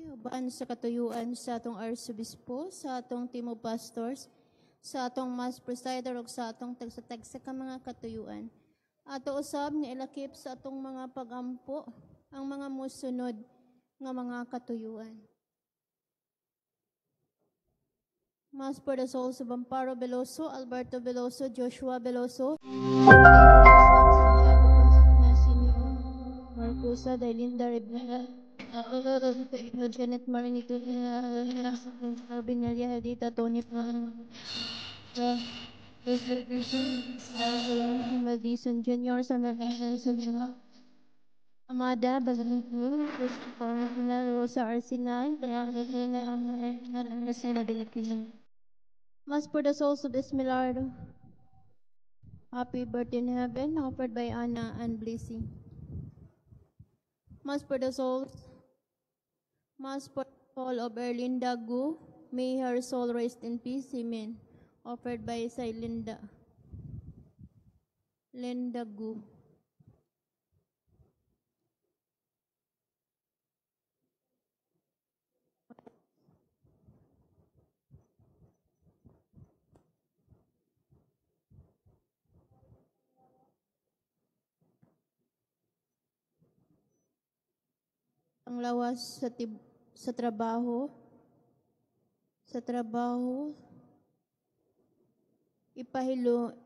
Uban sa katuyuan sa atong Arsobispo, sa atong team of pastors, sa atong mass presider ug sa atong tagsa-tagsa ka mga katuyuan. Ato usab nga ilakip sa atong mga pagampo ang mga mosunod nga mga katuyuan. Mass for the souls of Amparo Veloso, Alberto Veloso, Joshua Veloso, Marcosa, Dailinda Rivera, Janet Marinito, Albinelia Hedita, Tony Madison Jr., Amada, Rosa Arsenal, Mass for the souls of Esmilardo. Happy birthday in heaven, offered by Anna and Blessing. Mass for the souls. Mass for the soul of Erlinda Gu. May her soul rest in peace. Amen. Offered by Silinda. Linda Gu. Ang lawas sa trabaho,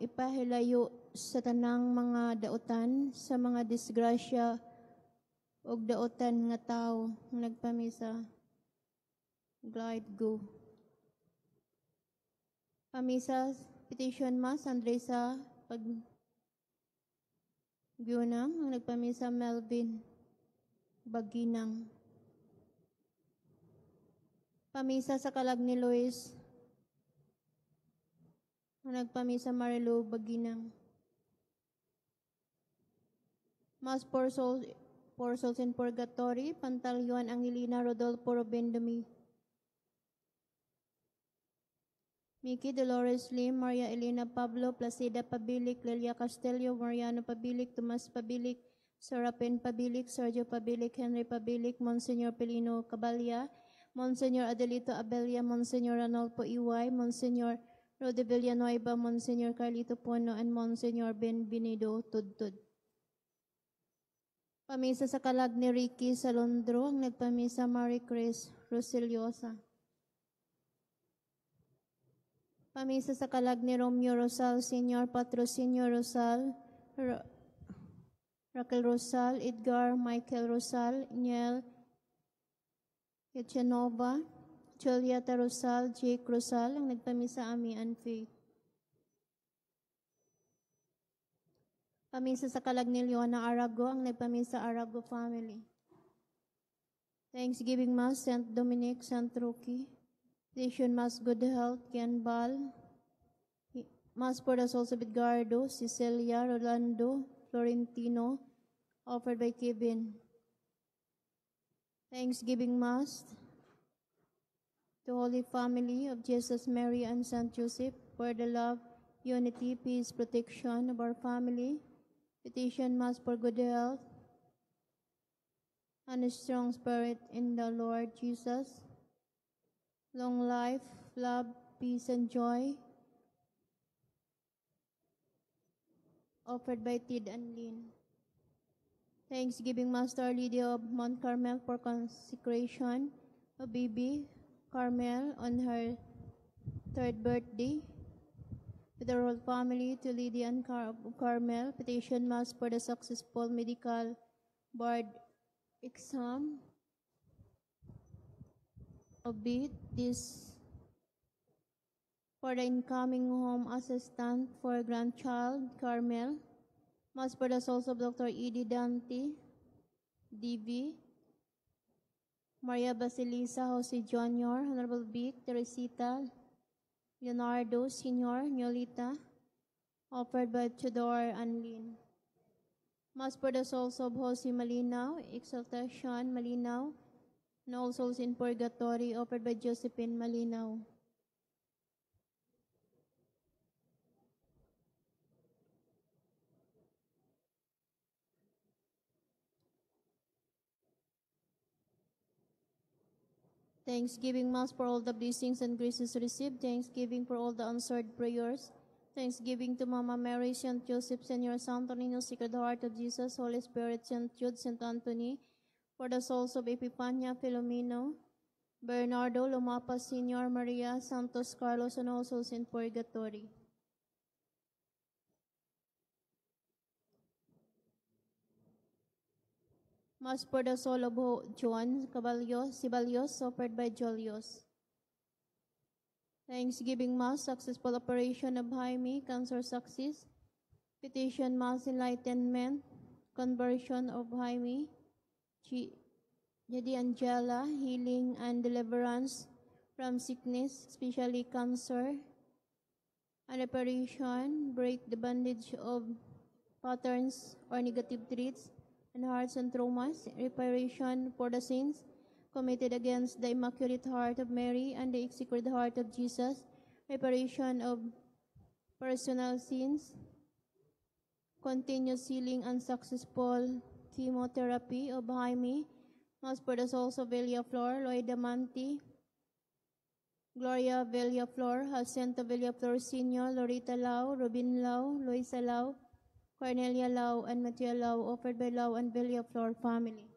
ipahilayo sa tanang mga dautan, sa mga disgrasya ug dautan nga tawo. Ang nagpamisa, Glide Go. Pamisa, petition mass Andresa pag Gyunang. Ang nagpamisa, Melvin Baginang. Pamisa sa kalag ni Luis. Ang nagpamisa, Marilu Baginang. Mass for souls in Purgatory, Pantaleon, Angelina, Rodolfo, Ruben, Miki, Dolores Lim, Maria Elena Pablo, Placida Pabilik, Lilia Castelio, Mariano Pabilik, Tomas Pabilik, Serapin Pabilik, Sergio Pabilik, Henry Pabilik, Monsignor Pelino Cabalya, Monsignor Adelito Abelia, Monsignor Ranolfo Iway, Monsignor Rode Villanueva, Monsignor Carlito Puno, and Monsignor Benvenido Tudtud. Pamisa sa kalag ni Ricky Salondro. Ang nagpamisa, Marie Chris Rosiliosa. Pamisa sa kalag ni Romeo Rosal Sr., Patrocinio Rosal, Raquel Rosal, Edgar Michael Rosal, Niel Echenova, Julieta Rosal, Jake Rosal. Ang nagpamisa, Ami and Faith. Pamisa sa kalag ni Leona Arago. Ang nagpamisa, Arago family. Thanksgiving Mass, St. Dominic, St. Rocky. Petition Mass, Good Health, Ken Bal. Mass for the souls of Edgardo, Cecilia, Rolando, Florentino, offered by Kevin. Thanksgiving Mass to Holy Family of Jesus, Mary, and Saint Joseph for the love, unity, peace, protection of our family. Petition Mass for good health and a strong spirit in the Lord Jesus. Long life, love, peace, and joy. Offered by Tid and Lynn. Thanksgiving Master Lydia of Mount Carmel for consecration of baby Carmel on her third birthday. With the whole family to Lydia and Carmel. Petition Mass for the successful medical board exam of this for the incoming home assistant for grandchild Carmel. Mass for the souls of Dr. Edie Dante, DV, Maria Basilisa, Jose Jr., Honorable Vic, Teresita, Leonardo Sr., Nolita, offered by Theodore and Lynn. Mass for the souls of Jose Malinaw, Exaltation Malinaw, and all souls in purgatory, offered by Josephine Malinaw. Thanksgiving Mass for all the blessings and graces received. Thanksgiving for all the answered prayers. Thanksgiving to Mama Mary, Saint Joseph, Senior Santo Niño, Sacred Heart of Jesus, Holy Spirit, Saint Jude, Saint Anthony, for the souls of Epipania, Filomeno, Bernardo, Lumapa Senior, Maria, Santos, Carlos, and all souls in purgatory. Mass for the soul of Juan Caballo, Sibalios, offered by Julius. Thanksgiving Mass, successful operation of Jaime, cancer success. Petition Mass, enlightenment, conversion of Jaime, Jadi Angela, healing and deliverance from sickness, especially cancer, and reparation, break the bondage of patterns or negative traits and hearts and traumas, reparation for the sins committed against the Immaculate Heart of Mary and the Sacred Heart of Jesus, reparation of personal sins, continuous healing and successful chemotherapy of Jaime, Mass for the souls of Villaflor, Lloyd Amanti, Gloria Villaflor, Jacinto Villaflor Sr., Lorita Lau, Robin Lau, Luisa Lau, Cornelia Lau, and Mattia Lau, offered by Lau and Villaflor family.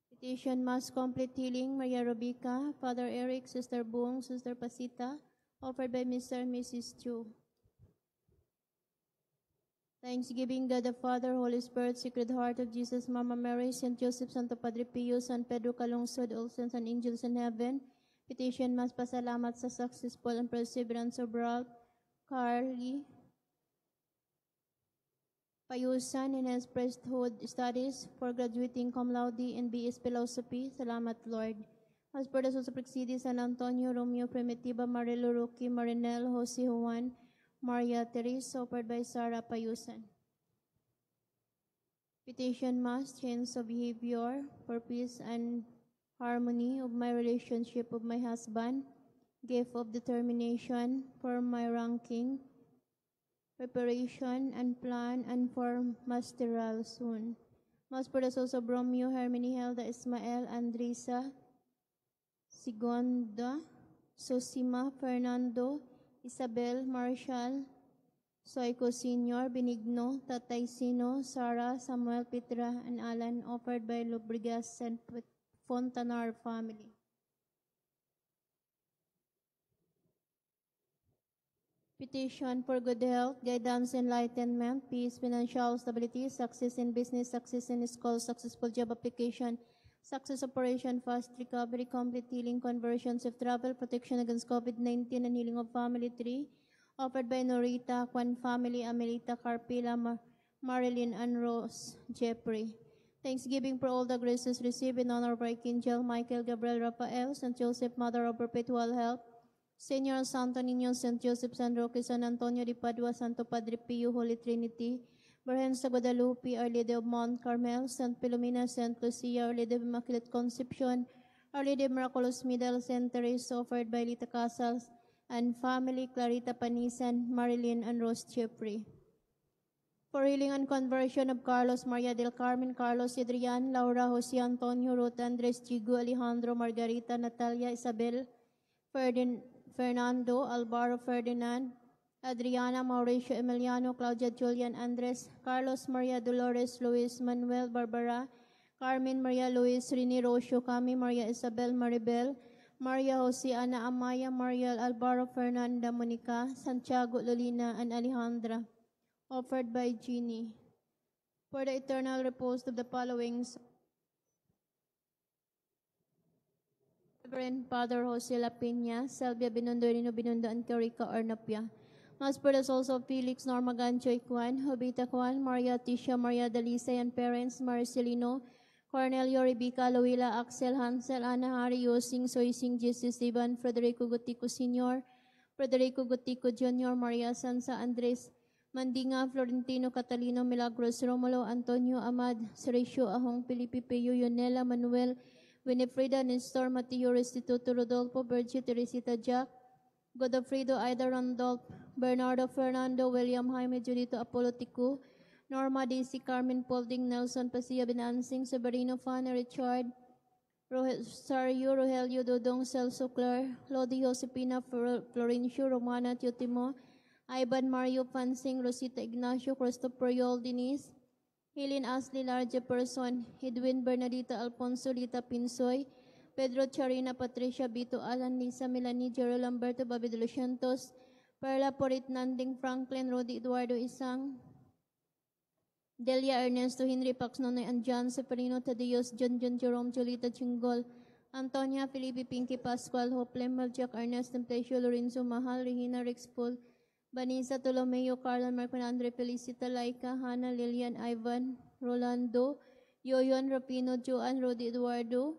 Petition Mass Complete Healing, Maria Robica, Father Eric, Sister Boong, Sister Pasita, offered by Mr. and Mrs. Chu. Thanksgiving, God the Father, Holy Spirit, Sacred Heart of Jesus, Mama Mary, Saint Joseph, Santo Padre Pio, San Pedro Calungsod, all saints and angels in heaven. Petition Mass pasalamat sa successful and perseverance of Ralph, Carly, Payusan in his priesthood studies for graduating cum laude in BS Philosophy. Salamat, Lord. As per the souls of Praxedes, San Antonio, Romeo, Primitiva, Marilo, Rocky, Marinel, Jose Juan, Maria Teresa, offered by Sarah Payusan. Petition Mass, change of behavior for peace and harmony of my relationship of my husband, gift of determination for my ranking, preparation and plan, and for masteral soon. Mass for the souls of Romeo, Herminie, Hilda, Ismael, Andresa, Sigonda, Sosima, Fernando, Isabel, Marshall, Soyko Sr., Benigno, Tatay Sino, Sarah, Samuel, Petra, and Alan, offered by Lubrigas and Fontanar family. Petition for good health, guidance, enlightenment, peace, financial stability, success in business, success in school, successful job application, success operation, fast recovery, complete healing, conversions of travel, protection against COVID-19, and healing of family tree, offered by Norita, Kwan family, Amelita, Carpila, Marilyn, and Rose Jeffrey. Thanksgiving for all the graces received in honor of Archangel Michael, Gabriel, Raphael, Saint Joseph, Mother of Perpetual Help, Señor Santo Niño, Saint Joseph, San Roque, San Antonio de Padua, Santo Padre Pio, Holy Trinity, Virgen sa Guadalupe, Our Lady of Mount Carmel, Saint Philomena, Saint Lucia, Our Lady of Immaculate Conception, Our Lady of Miraculous Medal, Saint Teresa, offered by Lita Casals and family, Clarita Panisan, Marilyn, and Rose Jeffrey. For healing and conversion of Carlos, Maria del Carmen, Carlos, Adrian, Laura, Jose Antonio, Ruth, Andres, Chigo, Alejandro, Margarita, Natalia, Isabel, Fernando, Alvaro, Ferdinand, Adriana, Mauricio, Emiliano, Claudia, Julian, Andres, Carlos, Maria, Dolores, Luis, Manuel, Barbara, Carmen, Maria, Luis, Rini, Rocio, Cami, Maria, Isabel, Maribel, Maria, Jose, Ana, Amaya, Mariel, Alvaro, Fernanda, Monica, Santiago, Lolina, and Alejandra, offered by Jeannie. For the eternal repose of the following, Reverend Father Jose La Peña, Selvia Binondo, Rino Binondo, and Karika Arnapia. Mass for the souls of Felix, Norma Ganchoy Kwan, Jovita Kwan, Maria Tisha, Maria Dalisay, and parents, Marcelino, Cornelio, Rebecca, Luila, Axel, Hansel, Ana, Harry, Yosing, Soysing, Jesus, Ivan, Federico Gutico Sr., Federico Gutico Jr., Maria Sansa, Andres, Mandinga, Florentino, Catalino, Milagros, Romulo, Antonio, Amad, Sergio, Ahong, Felipe, Peyo, Yonela, Manuel, Winifreda, Nestor, Mateo, Restituto, Rodolfo, Virgie, Teresita, Jack, Godofredo, Ida, Randolph, Bernardo, Fernando, William, Jaime, Julito, Apollo, Tico, Norma, Daisy, Carmen, Paulding, Nelson, Pasia, Benansing, Severino, Fanny, Richard, Rosario, Rogelio, Dodong, Celso, Claire, Lodi, Josepina, Florencio, Romana, Teotimo, Ivan, Mario, Pansing, Rosita, Ignacio, Christopher, Yol, Denise, Helen, Ashley, Lara, Jefferson, Edwin, Bernadita, Alfonso, Lita, Pinsoy, Pedro, Charina, Patricia, Bito, Alan, Lisa, Melanie, Gerald, Lamberto, Bobby de los Santos, Perla, Porit, Nanding, Franklin, Rodi, Eduardo, Isang, Delia, Ernesto, Henry, Pax, Nonoy, Anjan, Seferino, Tadeus, John, John, Jerome, Jolita, Chingol, Antonia, Felipe, Pinky, Pascual, Hope, Jack, Ernest, Templacio, Lorenzo, Mahal, Regina, Rexpol, Vanessa, Tolomeo, Carla, Marco, Andre, Felicita, Laika, Hannah, Lilian, Ivan, Rolando, Yoyon, Rapino, Joan, Rodi, Eduardo,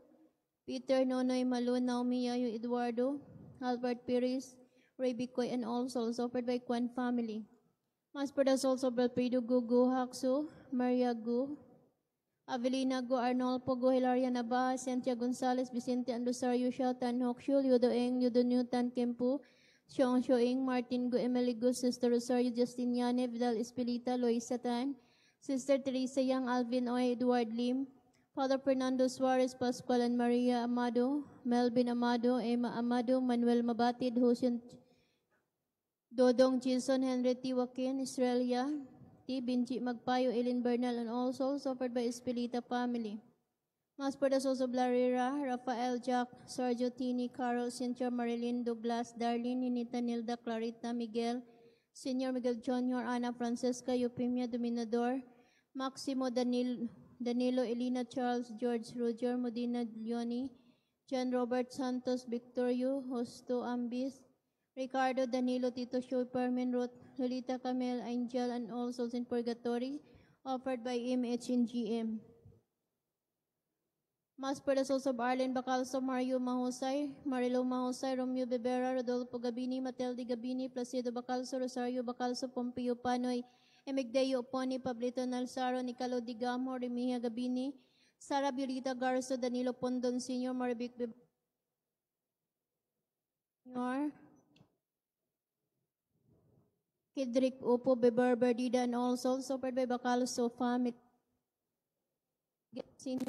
Peter, Nonoy, Malu, Naomi, Yayo, Eduardo, Albert Perez, Ray Bicoy, and all souls offered by Kwan family. Mass for the souls of Alfredo Gu, Gu Haksu, Maria Gu, Avelina Gu, Arnolfo Gu, Hilaria Navaja, Cynthia Gonzalez, Vicente and Rosario Shao, Tan Hok Shu, Liudo Eng, Liudo New, Tan Kempu, Xiong Eng, Martin Gu, Emily Gu, Sister Rosario Justiniane, Vidal Espelita, Loisa Tan, Sister Teresa Yang, Alvin Oy, Edward Lim, Father Fernando Suarez, Pascual and Maria Amado, Melvin Amado, Emma Amado, Manuel Mabatid, Jose Dodong, Jason, Henry T. Joaquin, Australia, T. Benji Magpayo, Eileen Bernal, and all souls offered by Espelita family. Mass for the souls of Larira, Rafael, Jack, Sergio, Tini, Carol, Cynthia, Marilyn, Douglas, Darlene, Ninita, Nilda, Clarita, Miguel, Senior Miguel Jr., Ana Francesca, Eupemia, Dominador, Maximo, Danilo, Elena, Charles, George, Roger, Medina, Leonie, John Robert Santos, Victorio, Hosto, Ambis, Ricardo, Danilo, Tito Shoy, Permin, Ruth, Lolita, Camel, Angel, and all souls in purgatory, offered by MH and GM. Mass for the souls of Arlen Bacalso, Mario Mahusay, Marilo Mahusay, Romeo Bebera, Rodolfo Gabini, Matilde Gabini, Placido Bacalso, Rosario Bacalso, Pompeo Panoy, Emigdeo Oponi, Pablito Nalsaro, Nicolo Digamo, Remia Gabini, Sara Violita Garzo, Danilo Pondon Sr., Marivic Beb Jr., Kidrick Upo, Beber Berdida, and all souls offered by Bacalso family. Senior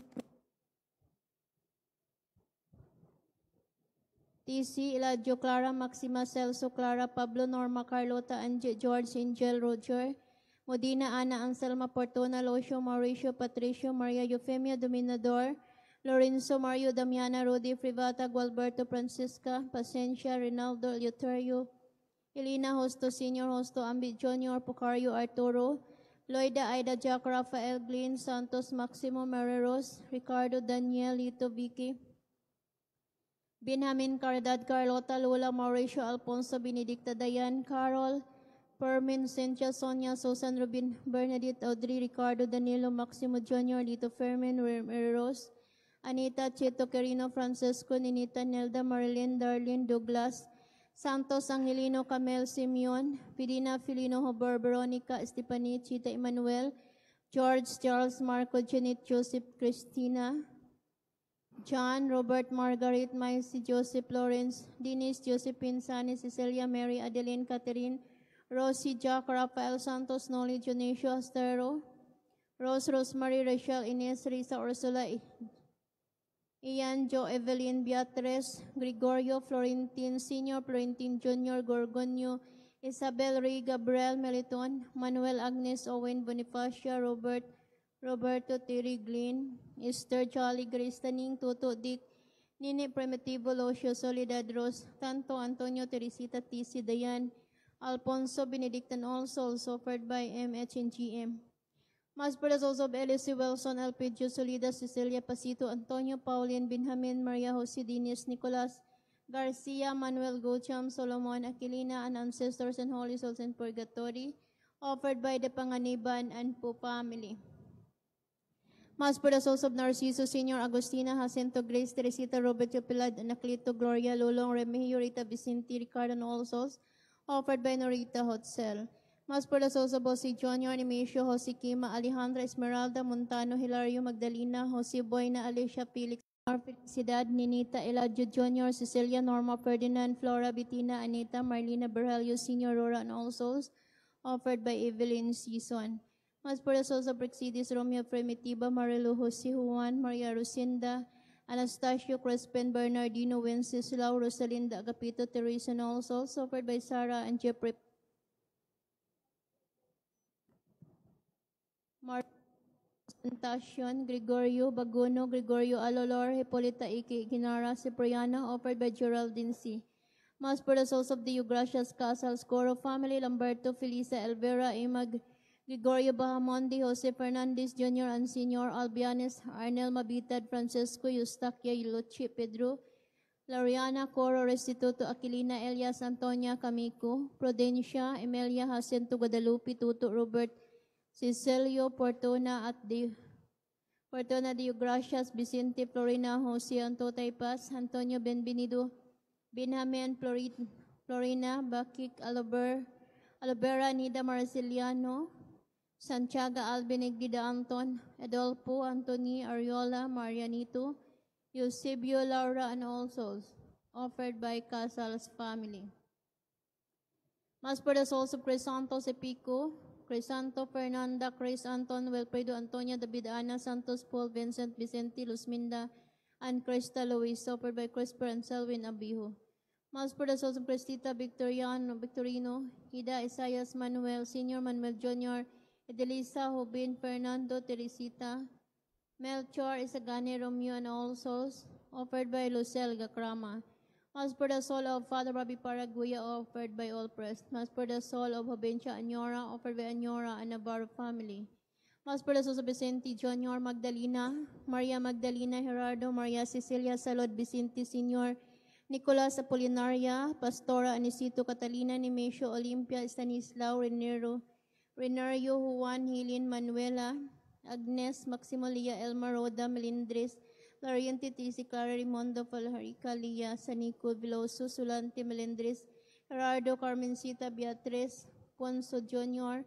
TC, Eladio, Clara, Maxima, Celso, Clara, Pablo, Norma, Carlota, Angie, George, Angel, Roger, Modina, Ana, Anselma, Portona, Locio, Mauricio, Patricio, Maria, Eufemia, Dominador, Lorenzo, Mario, Damiana, Rudy, Privata, Gualberto, Francisca, Pacencia, Rinaldo, Eleuterio, Elena, Hosto, Senior, Hosto, Ambit Jr., Pucario, Arturo, Loida, Aida, Jack, Rafael, Glenn, Santos, Maximo, Mareros, Ricardo, Daniel, Lito, Vicky, Benjamin, Caridad, Carlota, Lola, Mauricio, Alfonso, Benedicta, Dayan, Carol, Permin, Cynthia, Sonia, Susan, Rubin, Bernadette, Audrey, Ricardo, Danilo, Maximo Jr., Lito Fermin, Rose, Anita, Chito, Quirino, Francisco, Ninita, Nelda, Marilyn, Darlene, Douglas, Santos, Angelino, Camel, Simeon, Pidina, Filino, Hobor, Veronica, Stephanie, Chita, Emmanuel, George, Charles, Marco, Janet, Joseph, Christina, John, Robert, Margaret, Macy, Joseph, Lawrence, Denise, Josephine, Sunny, Cecilia, Mary, Adeline, Catherine, Rosie, Jack, Rafael, Santos, Noli, Dionisio, Astero, Rose, Rosemary, Rachel, Inez, Risa, Ursula, Ian, Joe, Evelyn, Beatrice, Gregorio, Florentine Senior, Florentine Jr., Gorgonio, Isabel, Ray, Gabriel, Meliton, Manuel, Agnes, Owen, Bonifacia, Robert, Roberto, Terry, Glynn, Esther, Charlie, Grace, Taning, Toto, Dick, Nini, Primitivo, Locio, Soledad, Rose, Tanto, Antonio, Teresita, TC, Dayan, Alfonso, Benedict, and all souls offered by MH and GM. Mass for the souls of Elsie Wilson, Elpidio, Solida, Cecilia, Pasito, Antonio, Pauline, Benjamin, Maria Jose, Dinis, Nicolas, Garcia, Manuel, Gocham, Solomon, Aquilina, and ancestors and holy souls in purgatory, offered by the Panganiban and Po family. Mass for the souls of Narciso, Senior, Agustina, Jacinto, Grace, Teresita, Robert, Pilar, Anacleto, Gloria, Lolong, Remigio, Rita, Vicente, Ricardo, and all souls, offered by Norita Hotzel. Mass for the souls of Jose Jr., Nemesio, Jose Kima, Alejandra, Esmeralda, Montano, Hilario, Magdalena, Jose Boyna, Alicia, Felix, Felicidad, Ninita, Eladio Jr., Cecilia, Norma, Ferdinand, Flora, Bettina, Anita, Marlena, Berhelio, Senior, Rora, and all souls, offered by Evelyn Season. Mass for the souls of Mercedes, Romeo, Primitiva, Marilu, Jose, Juan, Maria, Rosinda, Anastasio Crispin, Bernardino, Wenceslao, Rosalinda, Agapito, Teresa, and all souls, offered by Sarah and Jeffrey. Mar Presentacion, Gregorio Bagono, Gregorio Alolor, Hipolita Iki, Ginara, Cipriano, offered by Geraldine C. Mass for the souls of the Eugracias Casals, Coro family, Lamberto, Felisa, Elvera, Imag, Gregorio Bahamondi, Jose Fernandez Jr. and Senior, Albianes, Arnel Mabitad, Francisco Eustaquia, Luchi, Pedro, Lariana, Coro, Restituto, Aquilina, Elias, Antonia, Camico, Prudencia, Emilia, Jacinto, Guadalupe, Tuto, Robert, Cecilio, Portona, at the Portona de Gracias, Vicente, Florina, Jose, Antotay Paz, Antonio Benvenido, Benjamin, Florina, Bakik, Alobera, Nida Marceliano, Santiago, Alvin, Gida Anton, Adolfo, Anthony, Ariola, Marianito, Eusebio, Laura, and all souls, offered by Casals family. Mass for the souls of Crisanto Sepico, Crisanto, Fernanda, Chris, Anton, Wilfredo, Antonia, David, Ana, Santos, Paul, Vincent, Vicente, Luzminda, and Crista Luis, offered by Crisper and Selwyn Abiho. Mass for the souls of Cristita, Victoriano, Victorino, Ida, Isaias, Manuel, Senior, Manuel Jr., Edelisa, Jobin, Fernando, Teresita, Melchor, Isagani, Romeo, and all souls, offered by Lucel Gacrama. Mass for the soul of Father Robbie Paraguya, offered by all priests. Mass for the soul of Joventia Añora, offered by Añora and Navarro family. Mass for the souls of Vicente Jr., Magdalena, Maria Magdalena, Gerardo, Maria Cecilia Salod, Vicente Sr., Nicolas Apolinaria, Pastora Anicito, Catalina, Nemesio, Olimpia, Stanislao, Renero, Renario, Juan, Hilin, Manuela, Agnes, Maximolia, Elma, Roda, Melindres, Lariente, Tisi, Clara, Rimondo, Falharica, Lia, Sanico, Veloso, Solante, Melendres, Gerardo, Carmencita, Beatriz, Ponzo Jr.,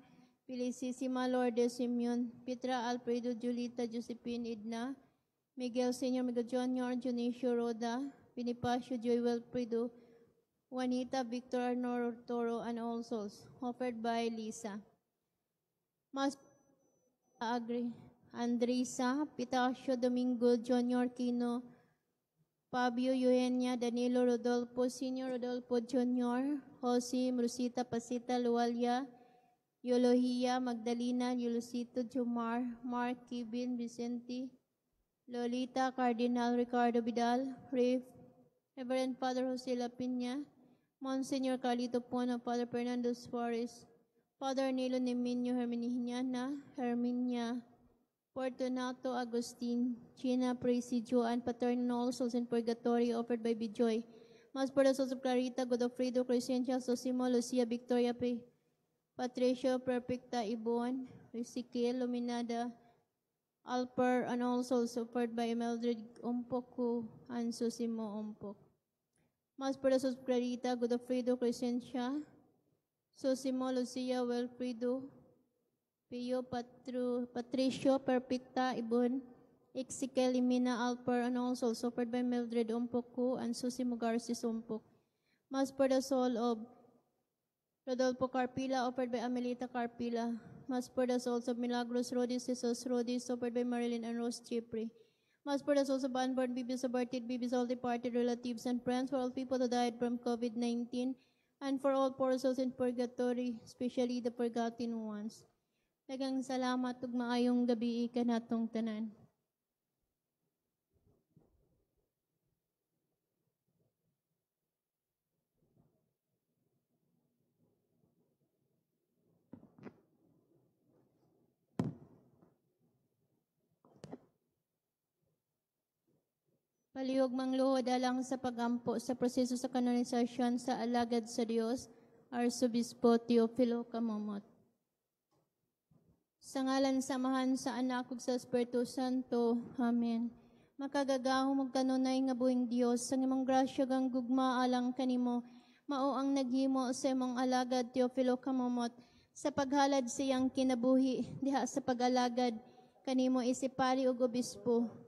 Felicissima, Lourdes, Simeon, Petra, Alfredo, Julita, Josephine, Edna, Miguel Sr., Miguel Jr., Dionisio, Roda, Bonifacio, Joy Wilfredo, Juanita, Victor, Arnoro, Toro, and all souls, offered by Lisa. Mas Agri, Andrisa, Pitacio, Domingo, Junior, Quino, Fabio, Eugenia, Danilo, Rodolfo, Senior, Rodolfo, Junior, Jose, Rosita, Pasita, Lualia, Yolohia, Magdalena, Yolosito, Jomar, Mark, Kevin, Vicente, Lolita, Cardinal, Ricardo Vidal, Rev, Reverend Father Jose La Piña, Monsignor Carlito Pono, Father Fernando Suarez, Father Nilo Neminio Herminiana, Herminia, Fortunato, Agustin, Gina, Presi, Joan, Paternal, Souls in Purgatory, offered by Bijoy. Mass for the souls of Clarita, Godofredo, Crescencia, Sosimo, Lucia, Victoria, P. Patricio, Perfecta, Ibon, Ezekiel, Luminada, Alper, and all souls offered by Mildred Umpoku and Sosimo Umpok. Mass for the souls of Clarita, Godofredo, Crescencia, Sosimo, Lucia, Wilfredo, Pio, Patricio, Perfecta, Ibon, Ezekiel, Imina, Alper, and all souls offered by Mildred Umpoku and Susimo Garcia Umpok. Mass for the soul of Rodolfo Carpila, offered by Amelita Carpila. Mass for the souls of Milagros Rodis, Jesus Rodis, offered by Marilyn and Rose Chipre. Mass for the souls of unborn babies, aborted babies, all departed relatives and friends, for all people who died from COVID-19, and for all poor souls in purgatory, especially the forgotten ones. Daghang salamat ug maayong gabi kanatong tanan. Palihog mangluhod alang sa pagampo sa proseso sa kanonisasyon sa alagad sa Dios, Arsobispo Teofilo Camomot. Sa ngalan sa Amahan, sa Anak ug sa Espiritu Santo. Amen. Makagagahom ug kanunay nga buhing Dios, sa imong grasya gang gugma alang kanimo, mao ang naghimo sa imong alagad Teofilo Camomot sa paghalad siyang kinabuhi diha sa pag-alagad kanimo isipari ug obispo.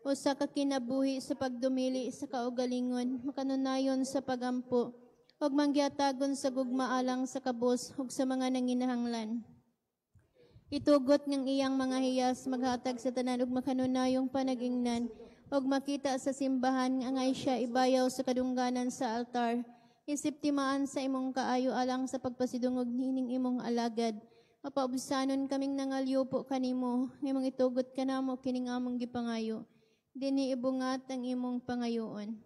Usa ka kinabuhi sa pagdumili sa kaugalingon, makanunayon sa pagampo, ug mangyatagon sa gugma alang sa kabos ug sa mga nanginahanglan. Itugot ng iyang mga hiyas, maghatag sa tanan ug makanunayong panagingnan, Ug makita sa simbahan nga angay siya ibayaw sa kadungganan sa altar. Isip timaan sa imong kaayo alang sa pagpasidungog niining imong alagad. Mapaubsanon kaming nangalyupo kanimo, nga imong itugot kanamo kining among gipangayo. Dinhi ibungat ang imong pangayoon.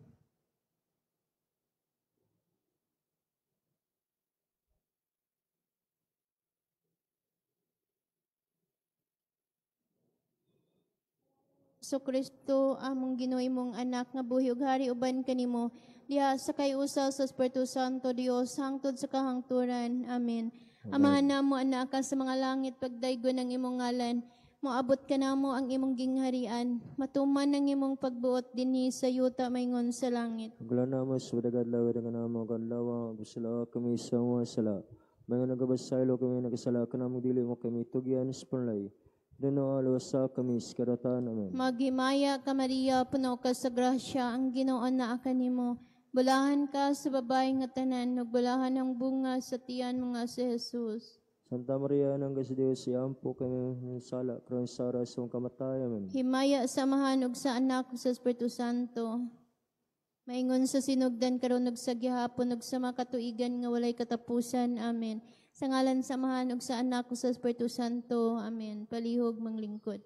So Kristo, among Ginoo, imong anak nga buhi ug hari uban kanimo diha sa kay-usa sa Espiritu Santo Dios hangtod sa kahangturan. Amen. Amahan namo anaa ka sa mga langit, pagdaygon ang imong ngalan. Moabot kanamo ang imong gingharian. Matuman ang imong pagbuot dinhi sa yuta maingon sa langit. Haglan namo sa adlaw nga namo kadlaw, sala kami sa mga sala. Mga nagabasaylo kami nagasala kanamo, dili mo kami tugyan sa panlay. Dinoo luwasa kami sa karatan. Amen. Maghimaya ka, Maria, puno ka sa grasya, ang Ginoo naa kanimo. Bulahan ka sa babae nga tanan, ug bulahan ang bunga sa tiyan mo nga si Jesus. Santa Maria, Inang sa Dios, iampo kami ng sala, karon sa oras sa kamatayon. Amen. Himaya sa Amahan ug sa Anak ug sa Espiritu Santo. Maingon sa sinugdan, karon ug sa gihapon ug sa makatuigan nga walay katapusan. Amen. Sa ngalan sa Amahan ug sa Anak ug sa Espiritu Santo. Amen. Palihog manglingkod.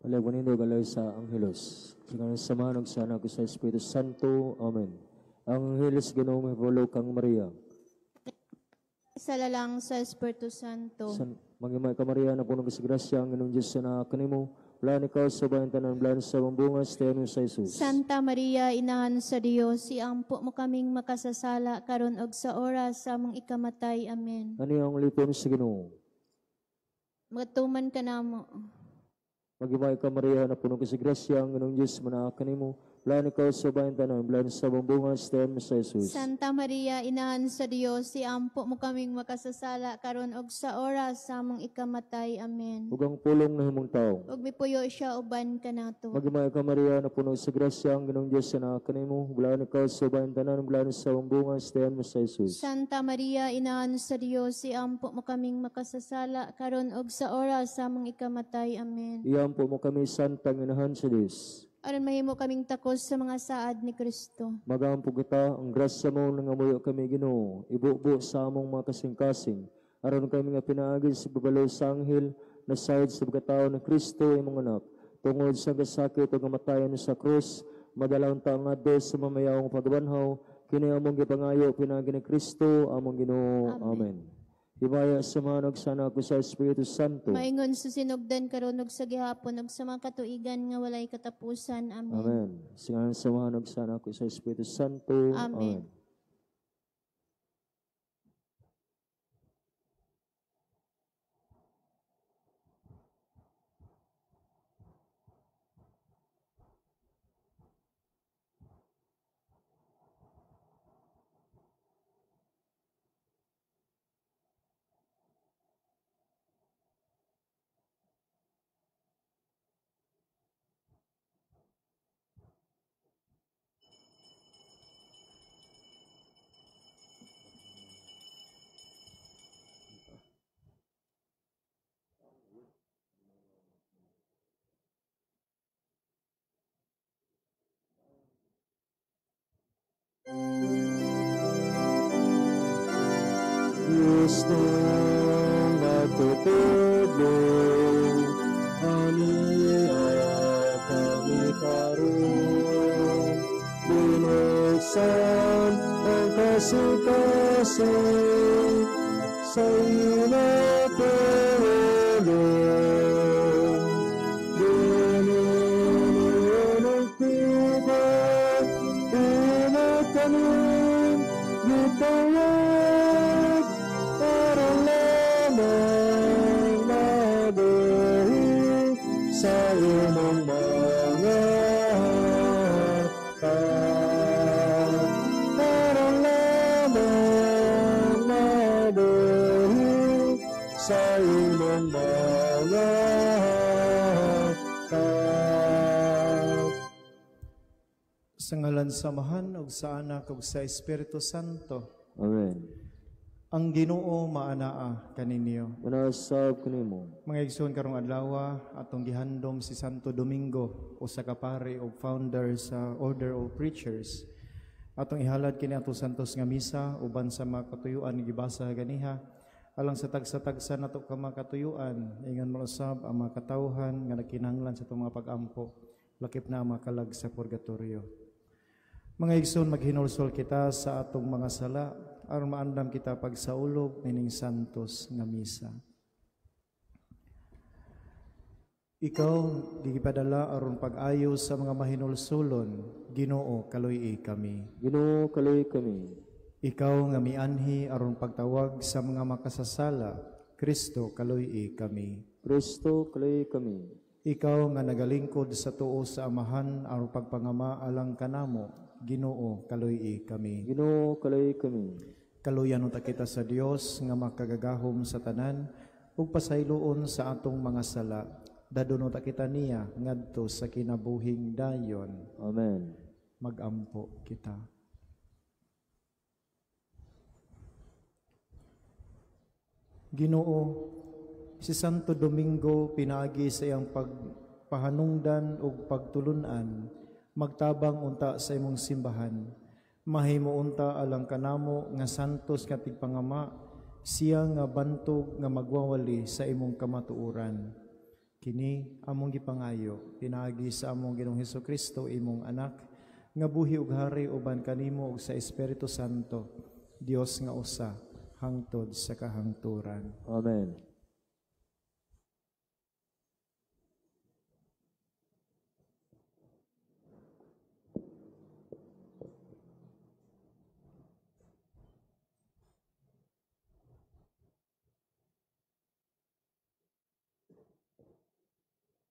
Alay panindog alay sa Anghelos. Sa ngalan sa Amahan ug sa Anak ug sa Espiritu Santo. Amen. Ang Anghelos Ginoo mahibalo kang Maria. Sa lalang sa Espiritu Santo. Manghimay ka Maria, napuno ka sa grasya, ang Ginoong Diyos na kanimo. Blaan ikaw sa bayan tanan, blaan sa bunga sa tiyan sa Jesus. Santa Maria, inahan sa Dios, iampo mo kaming makasasala karon og sa oras sa among ikamatay. Amen. Ani ang lipon sa Ginoo. Magatuman ka namo. Maghimay ka Maria, napuno ka sa grasya, ang Ginoong Diyos manaa kanimo. Blaan ikaw sa bayan tanan, blaan sa bunga sa tiyan sa Jesus. Santa Maria, inahan sa Dios, iampo mo kaming makasasala karon og sa oras sa among ikamatay. Amen. Ug ang pulong nahimong tawo. Ug mipuyo siya uban kanato. Maghimay ka Maria, napuno sa grasya, ang Ginoong Diyos na kanimo. Blaan ikaw sa bayan tanan, blaan sa bunga sa tiyan sa Jesus. Santa Maria, inahan sa Dios, iampo mo kaming makasasala karon og sa oras sa among ikamatay. Amen. Iampo mo kami, Santang Inahan sa Dios. Aron mahimo kaming takos sa mga saad ni Kristo. Magampo kita, ang grasya mo nangamuyo kami Ginoo, ibubo sa among mga kasing-kasing. Aron kami nga pinaagi sa babalo sa anghel, na sayod sa pagkatao ng Kristo imong anak. Tungod sa kasakit o kamatayan sa krus, madalaw ta ngadto sa mamayawong pagbanhaw, kini among gipangayo pinaagi ni Kristo among Ginoo. Amen. Himaya sa mga nagsana ko sa Espiritu Santo. Maingon sa sinugdan karon ug sa gihapon ug sa mga katuigan nga walay katapusan. Amen. Amen. Sa ngalan sa mga nagsana ko sa Espiritu Santo. Amen. Amen. Diyos nung natutulog, aniya kami karon, binuksan ang kasing-kasing sa inatulog. Dinunong tibok, inakanin, gitawag, para lamang mabuhi sa imong mga hata. Para lamang mabuhi sa imong mga hata. Sa ngalan sa Amahan ug sa Anak ug sa Espiritu Santo. Amen. Ang Ginoo maanaa kaninyo. Manasab kanimo. Mga igsoon karong adlaw atong gihandom si Santo Domingo usa ka pari ug founder sa Order of Preachers. Atong ihalad kini atong santos nga misa uban sa mga katuyuan gibasa ganiha alang sa tagsa-tagsa nato ka mga katuyuan ingon man usab ang mga katawhan nga nagkinahanglan sa atong mga pag-ampo lakip na ang mga kalag sa purgatorio. Mga igsoon, maghinulsol kita sa atong mga sala aron maandam kita pagsaulog nining santos nga misa. Ikaw gigipadala aron pag-ayo sa mga mahinulsulon, Ginoo kaluy-i kami. Ginoo kaluy kami. Ikaw nga mianhi aron pagtawag sa mga makasasala, Kristo kaluy-i kami. Kristo kaluy kami. Ikaw nga nagalingkod sa tuo sa Amahan aron pagpangama alang kanamo, Ginoo kaluy-i kami. Ginoo kaluy kami. Kaluyan unta kita sa Dios nga makagagahom sa tanan ug pasayloon sa atong mga sala. Dadon unta kita niya ngadto sa kinabuhing dayon. Amen. Magampo kita. Ginoo, si Santo Domingo pinaagi sa iyang pagpahanungdan ug pagtulun-an, magtabang unta sa imong simbahan. Mahimo unta alang kanamo nga santos nga tigpangama, siya nga bantog nga magwawali sa imong kamatuoran. Kini among gipangayo pinaagi sa among Ginoong Hesukristo, imong anak, nga buhi ug hari uban kanimo ug sa Espiritu Santo, Dios nga usa, hangtod sa kahangturan. Amen.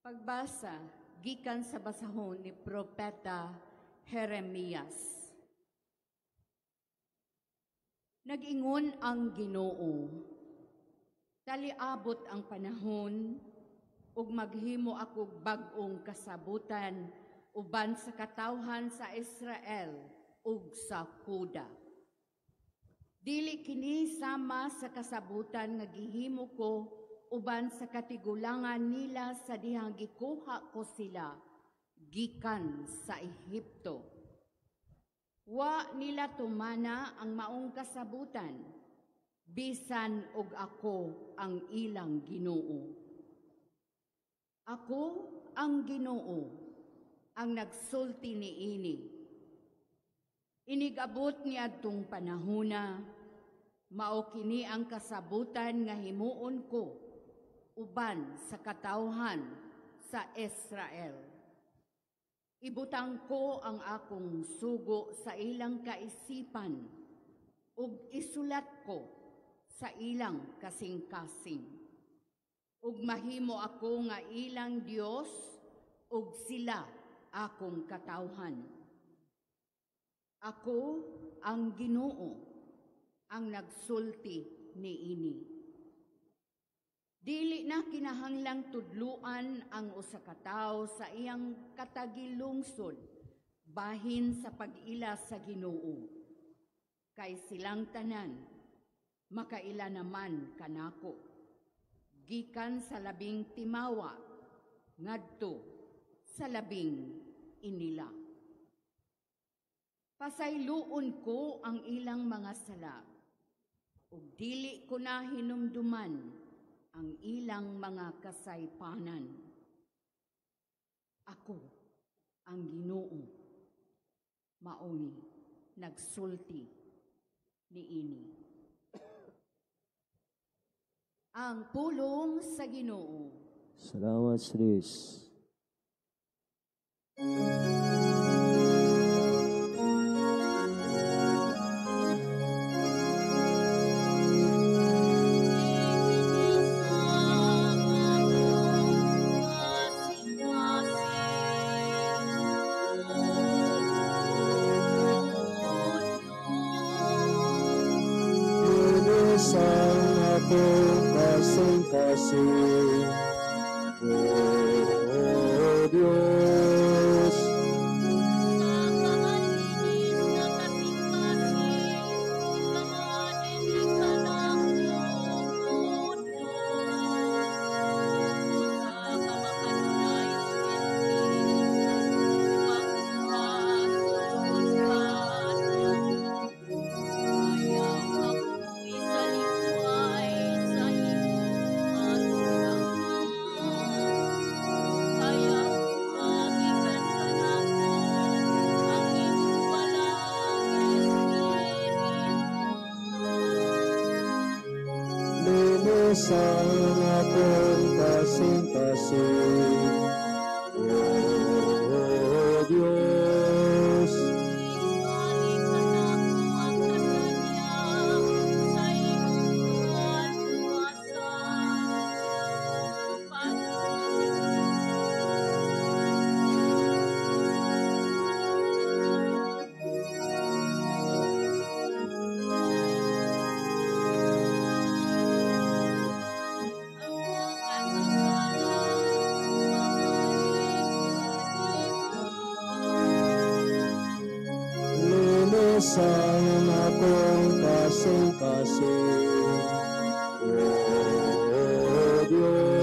Pagbasa gikan sa basahon ni Propeta Jeremias. Nag-ingon ang Ginoo, taliabot ang panahon ug maghimo ako bag-ong kasabutan uban sa katawhan sa Israel ug sa Juda. Dili kini sama sa kasabutan nga gihimo ko uban sa katigulangan nila sa dihang gikuha ko sila gikan sa Ehipto. Wa nila tumana ang maong kasabutan, bisan og ako ang ilang Ginoo. Ako ang Ginoo, ang nagsulti niini. Inigabot niadtong panahona, mao kini ang kasabutan nga himuon ko uban sa katawhan sa Israel. Ibutang ko ang akong sugo sa ilang kaisipan ug isulat ko sa ilang kasing-kasing. Ug mahimo ako nga ilang Dios ug sila akong katawhan. Ako ang Ginoo, ang nagsulti niini. Dili na kinahanglang tudluan ang usa ka tawo sa iyang katagilungsod bahin sa pag-ila sa Ginoo. Kay silang tanan makaila naman kanako. Gikan sa labing timawa ngadto sa labing inila. Pasayloon ko ang ilang mga sala ug dili ko na hinumduman ang ilang mga kasaypanan. Ako ang Ginoo, maoy nagsulti niini. Ang pulong sa Ginoo. Salamat sa Diyos. Kasing-kasing, O Diyos. Sa kamalinis nga kasing-kasing, kamaadili ka nako, O Diyos. Sa kamakanunayong Espiritu, pagpasugod ka nako. Ayaw ako isalikway sa imong atubangan. Ayaw magikan kanako ang imong balaang Espiritu. Linis ang akong kasing-kasing, O Diyos. Ibalik kanako ang kasadya sa imong kaluwasan. Linis ang akong kasing-kasing, O Diyos.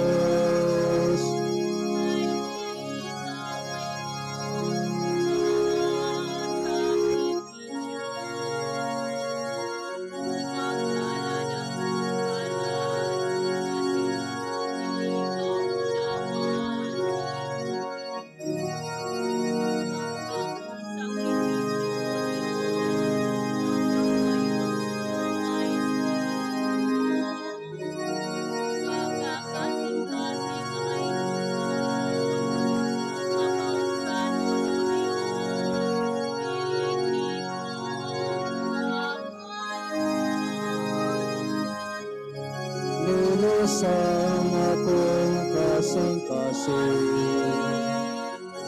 Lulusang akong kasing-kasing.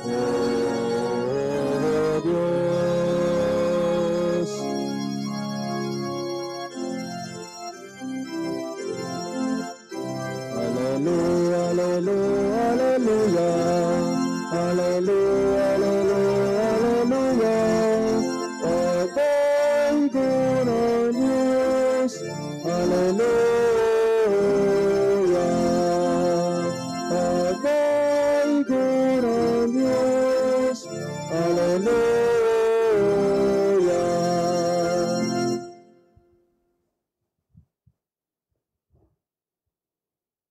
O Diyos. Alleluia, alleluia, alleluia. Alleluia, alleluia, alleluia. Pagdaygon ang Diyos. Alleluia. Pagdaygon ang Diyos. Alleluia.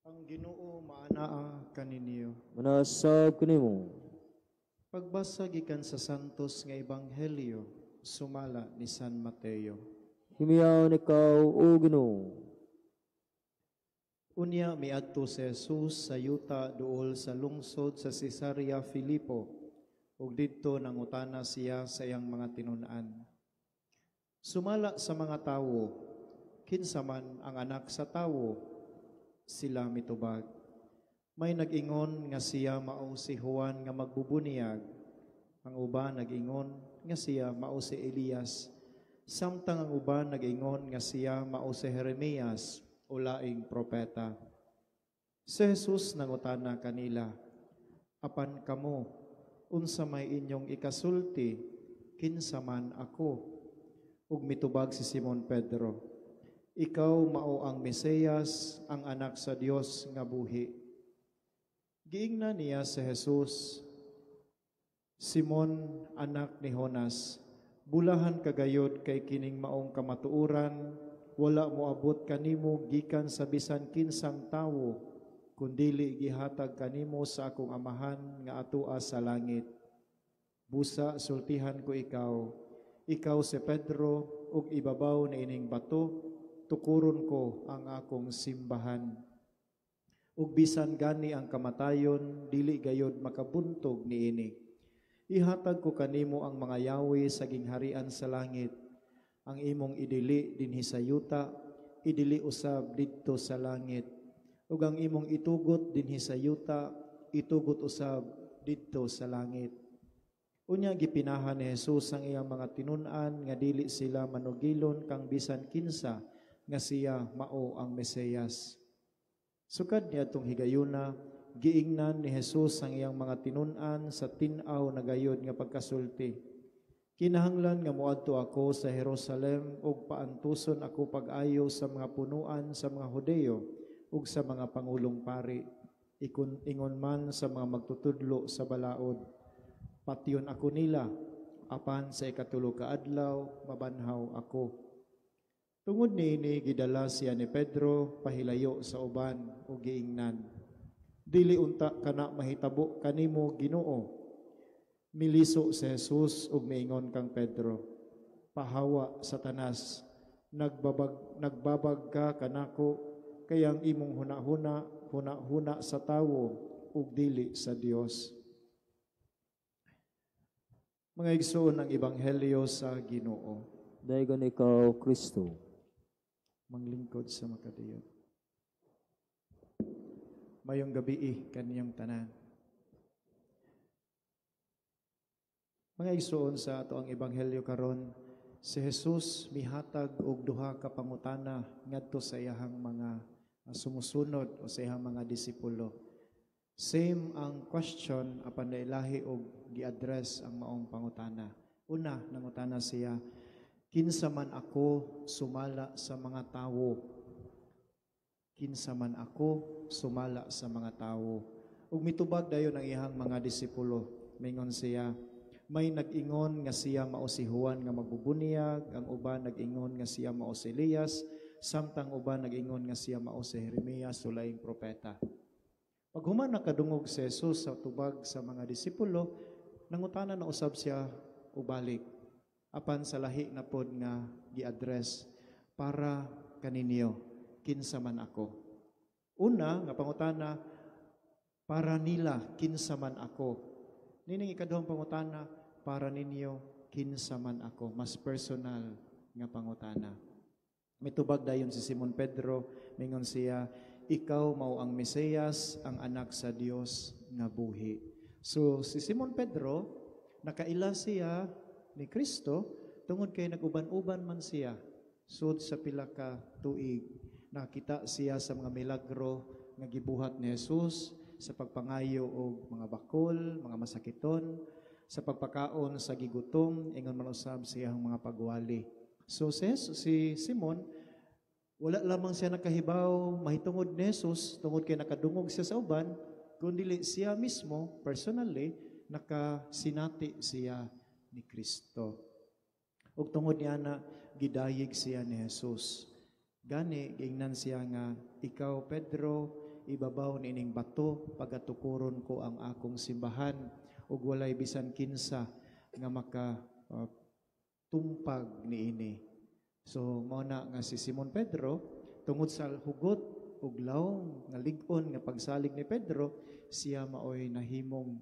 Ang Ginoo maanaa kaninyo. Manasab kanimo. Pagbasa gikan sa Santos nga Ebanghelyo sumala ni San Mateo. Himiyaon ikaw, o Ginoo. Unya miadto si Jesus sa yuta duol sa lungsod sa Cesarea Filipo, ug didto nangutana siya sa iyang mga tinun-an. Sumala sa mga tawo, kinsa man ang anak sa tawo? Sila mitubag. May nag-ingon nga siya mao si Juan nga magbubuniyag. Ang uban nag-ingon nga siya mao si Elias. Samtang ang uban nag-ingon nga siya mao si Jeremias o laing propeta. Si Jesus nangutana kanila, apan kamo, unsa may inyong ikasulti, kinsa man ako? Ug mitubag si Simon Pedro, ikaw mao ang Mesiyas, ang anak sa Dios nga buhi. Giingnan niya si Jesus, Simon, anak ni Jonas, bulahan kagayod kay kining maong kamatuoran, wala moabot kanimo gikan sa bisan kinsang tawo, kundili gihatag kanimo sa akong amahan nga atoa sa langit. Busa sultihan ko ikaw, ikaw si Pedro, ug ibabaw na ining bato, tukuron ko ang akong simbahan. Ug bisan gani ang kamatayon, dili gayod makabuntog niini. Ihatag ko kanimo ang mga yawi sa gingharian sa langit. Ang imong idili dinhi sa yuta, idili usab didto sa langit. Ug ang imong itugot dinhi sa yuta, itugot usab didto sa langit. Unya gipinahan ni Jesus ang iyang mga tinun-an nga dili sila manugilon kang bisan kinsa nga siya mao ang Mesiyas. Sukad niadtong higayuna, giingnan ni Jesus ang iyang mga tinun-an sa tin-aw na gayod nga pagkasulti. Kinahanglan nga moadto ako sa Jerusalem ug paantuson ako pag-ayo sa mga punuan sa mga Hudeyo ug sa mga pangulong pari, ingon man sa mga magtutudlo sa balaod. Patyon ako nila, apan sa ikatulo ka adlaw mabanhaw ako. Tungod niini gidala siya ni Pedro pahilayo sa uban ug giingnan, dili unta kana mahitabo kanimo, Ginoo. Miliso si Jesus ug miingon kang Pedro, pahawa Satanas, nagbabag ka kanako, kay ang imong hunahuna, hunahuna sa tawo ug dili sa Dios. Mga igsoon, ang Ebanghelyo sa Ginoo. Daygon ikaw, Kristo. Manglingkod sa makadiyot. Mayong gabii kaniyong tanan. Mga igsoon, sa ato ang Ebanghelyo karon, si Jesus mihatag og duha ka pangutana ngadto sa iyahang mga sumusunod o sa iyahang mga disipulo. Same ang question apan nailahi og gi-address ang maong pangutana. Una, nangutana siya, kinsa man ako sumala sa mga tawo? Kinsa man ako sumala sa mga tawo? Ug mitubag dayon ang iyahang mga disipulo. Mingon siya, may nag-ingon nga siya mao si Juan nga magbubuniyag, ang uban nag-ingon nga siya mao si Elias, samtang uban nag-ingon nga siya mao si Jeremias, sulaing propeta. Paghuman nakadungog si Jesus sa tubag sa mga disipulo, nangutana na usab siya ubalik. Apan sa lahi na pod nga gi-address, para kaninyo, kinsa man ako. Una nga pangutana, para nila, kinsa man ako. Nining ikaduhang pangutana, para ninyo, kinsa man ako. Mas personal nga pangutana. Mitubag dayon si Simon Pedro, mingon siya, "Ikaw mao ang Mesiyas, ang anak sa Dios nga buhi." So si Simon Pedro, nakaila siya ni Kristo tungod kay nag-uban-uban man siya sud sa pila ka tuig. Nakita siya sa mga milagro nga gibuhat ni Jesus sa pagpangayo og mga bakol, mga masakiton, sa pagpakaon sa gigutom, ingon man usab siyang mga pagwali. So si Simon, wala lamang siya nakahibaw mahitungod ni Jesus tungod kay nakadungog siya sa uban, kundi siya mismo personally nakasinati siya ni Kristo. Ug tungod niya na gidayeg siya ni Jesus. Gani giingnan siya nga, "Ikaw Pedro, ibabaw niining bato pagatukuron ko ang akong simbahan ug walay bisan kinsa nga maka tumpag niini." So mao na nga si Simon Pedro, tungod sa hugot ug lawom nga lig-on nga pagsalig ni Pedro, siya maoy nahimong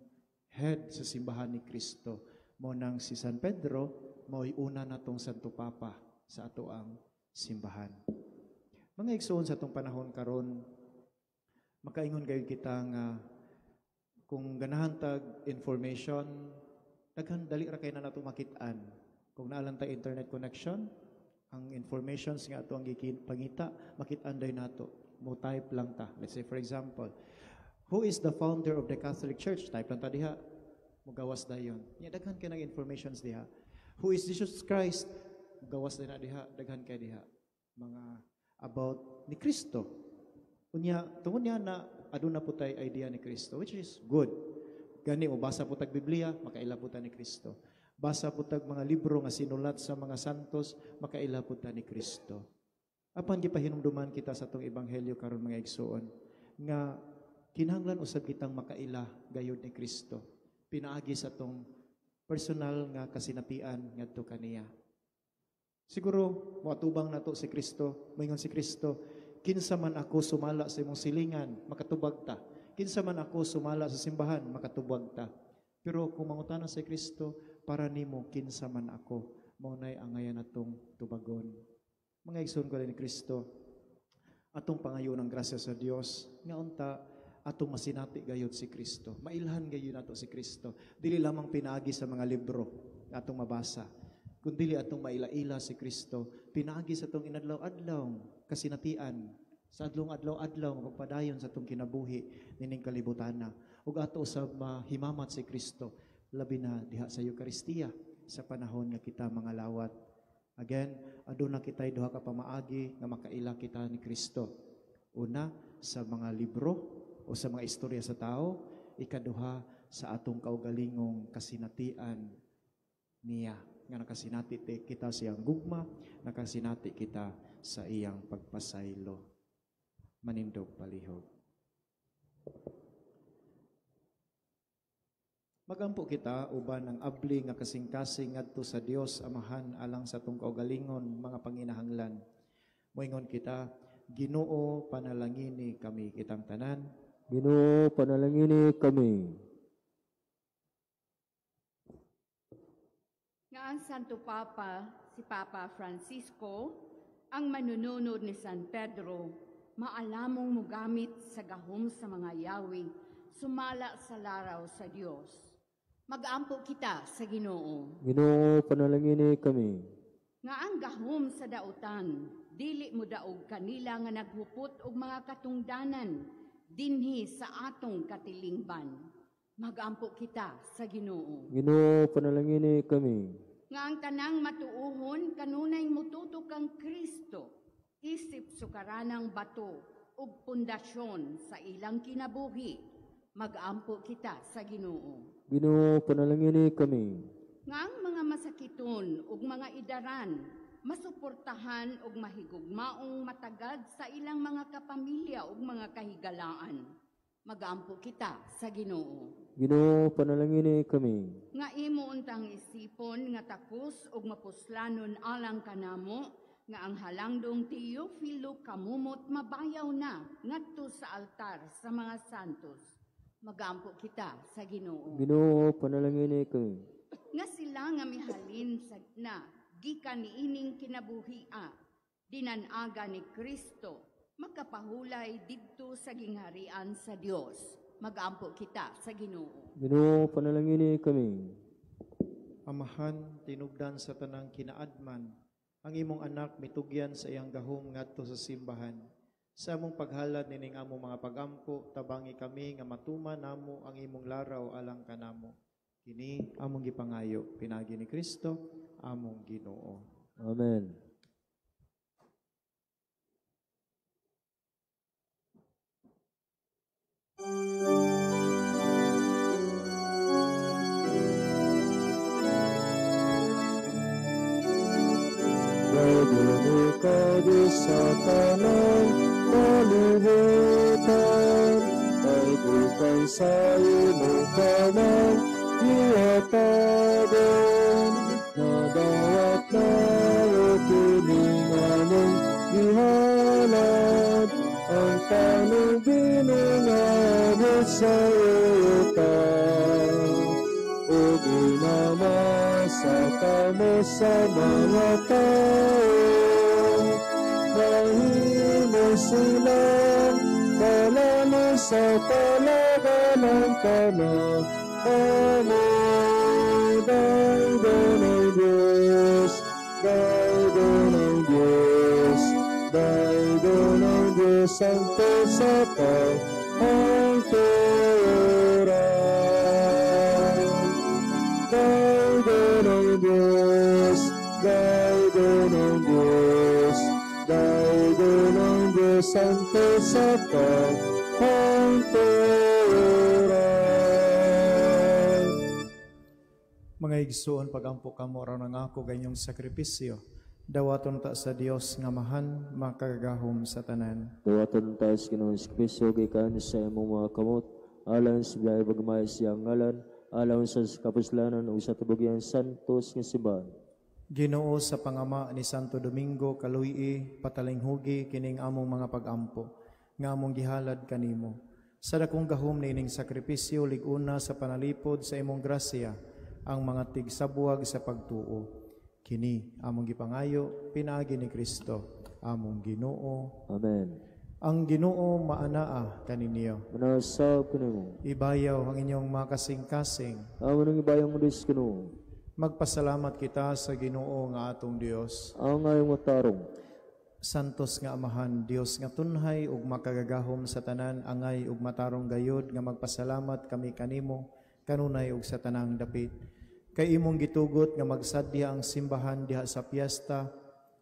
head sa simbahan ni Kristo. Mao nang si San Pedro maoy una natong Santo Papa sa ato ang simbahan. Mga igsoon, sa atong panahon karon, makaingon kayo kita nga kung ganahan tag information, daghan, dali ra kay na nato makit-an. Kung naa lang tay internet connection, ang informations nga ato ang pangita, makit-an day nato. Mo type lang ta. Let's say, for example, "Who is the founder of the Catholic Church?" Type lang ta diha. Mugawas dayon. Nya daghan kay nang informations diha. "Who is Jesus Christ?" Mugawas na diha, daghan kay diha. Mga about ni Kristo. Unya, tungod niya na aduna po tay idea ni Kristo, which is good. Gani mo basa po tag Biblia, makaila po ta ni Kristo. Basa po tag mga libro nga sinulat sa mga santos, makaila po ta ni Kristo. Apan gipahinumduman kita sa atong ebanghelyo karon, mga igsoon, nga kinahanglan usab kitang makaila gayud ni Kristo. Pinaagi sa atong personal nga kasinatian ngadto kaniya. Siguro moatubang nato si Kristo, moingon si Kristo, "Kinsa man ako sumala sa imong silingan?" Makatubag ta. "Kinsa man ako sumala sa simbahan?" Makatubag ta. Pero kung mangutana si Kristo, "Para nimo kinsa man ako?" Mao nay angayan natong tubagon. Mga igsoon ko ni Kristo, atong pangayo ng grasya sa Dios nga unta atong masinati gayud si Kristo. Mailhan gayud nato si Kristo. Dili lamang pinaagi sa mga libro nga atong mabasa, kundi atong maila-ila si Kristo pinaagi sa atong inadlaw-adlaw kasinatian, sa adlong adlaw-adlaw nga pagpadayon sa atong kinabuhi nining kalibutana. Ug ato usab mahimamat si Kristo labi na diha sa Eukaristiya sa panahon nga kita mga lawat. Again, aduna kitay duha ka pamaagi nga makaila kita ni Kristo. Una, sa mga libro o sa mga istorya sa tao. Ikaduha, sa atong kaugalingong kasinatian niya. Nga nakasinati kita sa iyang gugma, nakasinati kita sa iyang pagpasaylo. Manindog palihog. Magampo kita uban ang abli nga kasing-kasing ngadto sa Dios Amahan alang sa atong kaugalingon mga panginahanglan. Moingon kita, Ginoo, panalangini kami kitang tanan. Ginoo, panalangini kami. Nga ang Santo Papa, si Papa Francisco, ang manununod ni San Pedro, maalamong mugamit sa gahom sa mga yawi, sumala sa laraw sa Dios. Magampo kita sa Ginoo. Ginoo, panalangini kami. Nga ang gahom sa dautan, dili mo daog kanila nga naghupot og mga katungdanan dinhi sa atong katilingban. Magampo kita sa Ginoo. Ginoo, panalangini kami. Nga ang tanang matuohon kanunay mututok kang Kristo, isip sukaranang bato ug pundasyon sa ilang kinabuhi. Magampo kita sa Ginoo. Ginoo, panalangini kami. Nga ang mga masakiton ug mga idaran masuportahan ug mahigugmaong matagad sa ilang mga kapamilya ug mga kahigalaan. Magampo kita sa Ginoo. Ginoo, panalangini kami. Nga imo untang isipon nga takos ug mapuslanon alang kanamo nga ang halangdong Teofilo kamumot mabayaw na ngadto sa altar sa mga santos. Magampo kita sa Ginoo. Ginoo, panalangini kami. Nga sila nga mihalin sa na gikan niining kinabuhia, Dinanaga ni Kristo makapahulay didto sa gingharian sa Dios. Magampo kita sa Ginoo. Ginoo, panalangini kami. Amahan, tinubdan sa tanang kinaadman, ang imong anak mitugyan sa iyang gahom ngadto sa simbahan. Sa among paghalad nining among mga pagampo, tabangi kami nga matuman namo ang imong laraw alang kanamo. Kini among gipangayo, pinaagi ni Kristo, among Ginoo. Amen. Dayon ikaw sa tanang kalibutan, ay bukan sa imong kamang gihatagon. Nadawat na o kining among gihalad, ang tanong binungabot sa yuta. O ginamasa kamo sa mga tao, mahimo silang kalalo sa kalaban ng kama. Amo, daygon ang Diyos, daygon ang Diyos, daygon ang Diyos, santo sa kahangturan. Daygon ang Diyos, daygon ang Diyos, daygon ang Diyos, santo sa kahangturan. Mga igsoon, pagampo kamo aron ang ako ganyong sakripisyo. Dawaton ta sa Dios nga mahan makagagahom sa tanan. Dawaton ta sa Ginoong Kristo gikan sa imong mga kamot, alang sa biyaya pagmay siyang ngalan, alang sa kapuslanan ug sa tubogyan santos nga simbahan. Ginoo, sa pangama ni Santo Domingo kaluy-i patalinghugi kining among mga pagampo nga among gihalad kanimo. Sa dakong gahom niining sakripisyo lig-una sa panalipod sa imong grasya ang mga tigsabuwag sa pagtuo. Kini among gipangayo pinaagi ni Kristo among Ginoo. Amen. Ang Ginoo maanaa kaninyo. Manasab kanimo. Ibayaw ang inyong mga kasing-kasing. Amo nang ibayaw mo Dios Ginoo. Magpasalamat kita sa Ginoo nga atong Dios. Ang ngayong matarong. Santos nga Amahan, Dios nga tunhay ug makagagahom sa tanan, angay ug matarong gayod nga magpasalamat kami kanimo kanunay ug sa tanang dapit. Kay imong gitugot nga magsadya ang simbahan diha sa piyesta